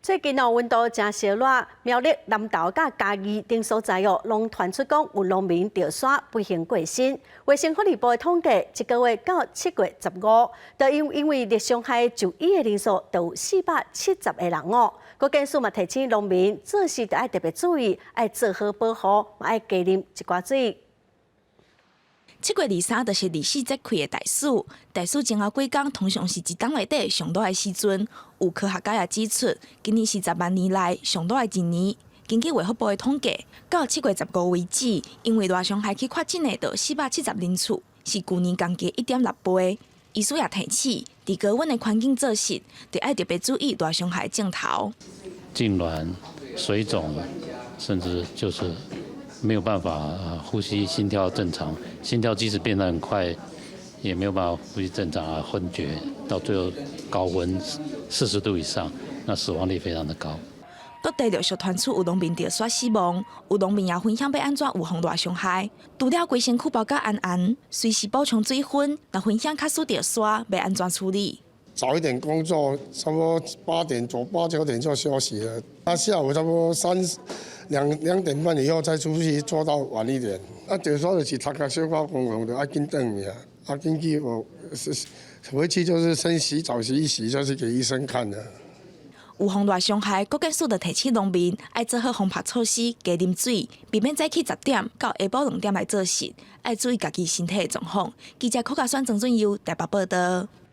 最近哦，溫度誠燒熱，苗栗南投佮嘉義等所在哦，攏傳出講有農民著沙不幸過身。衛生福利部的統計，這個月到7月15，就因為熱傷害就醫的人數就有470個人哦。國健署嘛提醒農民做事著愛特別注意，愛做好保護，嘛愛加啉一寡水。7月23就是二十四節氣的大暑，大暑前後幾工通常是一冬內底上熱的時陣。有科學家也指出，今年是10萬年來上熱的一年。根據衛福部的統計，到7月15為止，因為熱傷害去確診的就470人次，是舊年同期1.6倍。醫師也提醒，佇高溫的環境做事，著愛特別注意熱傷害症頭。痙攣、水腫，甚至就是沒有辦法呼吸，心跳正常，心跳即使變得很快，也沒有辦法呼吸正常啊，昏厥，到最後高溫40度以上，那死亡率非常的高。各地陸續傳出有農民著沙死亡，有農民也分享欲按怎預防熱傷害。除了規身軀包甲絚絚，隨時補充水分，若分享假使著沙欲按怎處理？早一點工作，差不多8點左八九點就休息了。那下午差不多三兩點半以後再出去做到晚一點。啊，著沙就是頭殼小可昏昏，就愛緊轉去啊，啊緊去我是回去就是先洗澡洗一洗，就是給醫生看的。預防熱傷害，國健署就提醒農民愛做好防曝措施，加啉水，避免早起10點到下晡2點來做事，愛注意家己身體的狀況。記者柯家選、曾俊佑台北報道。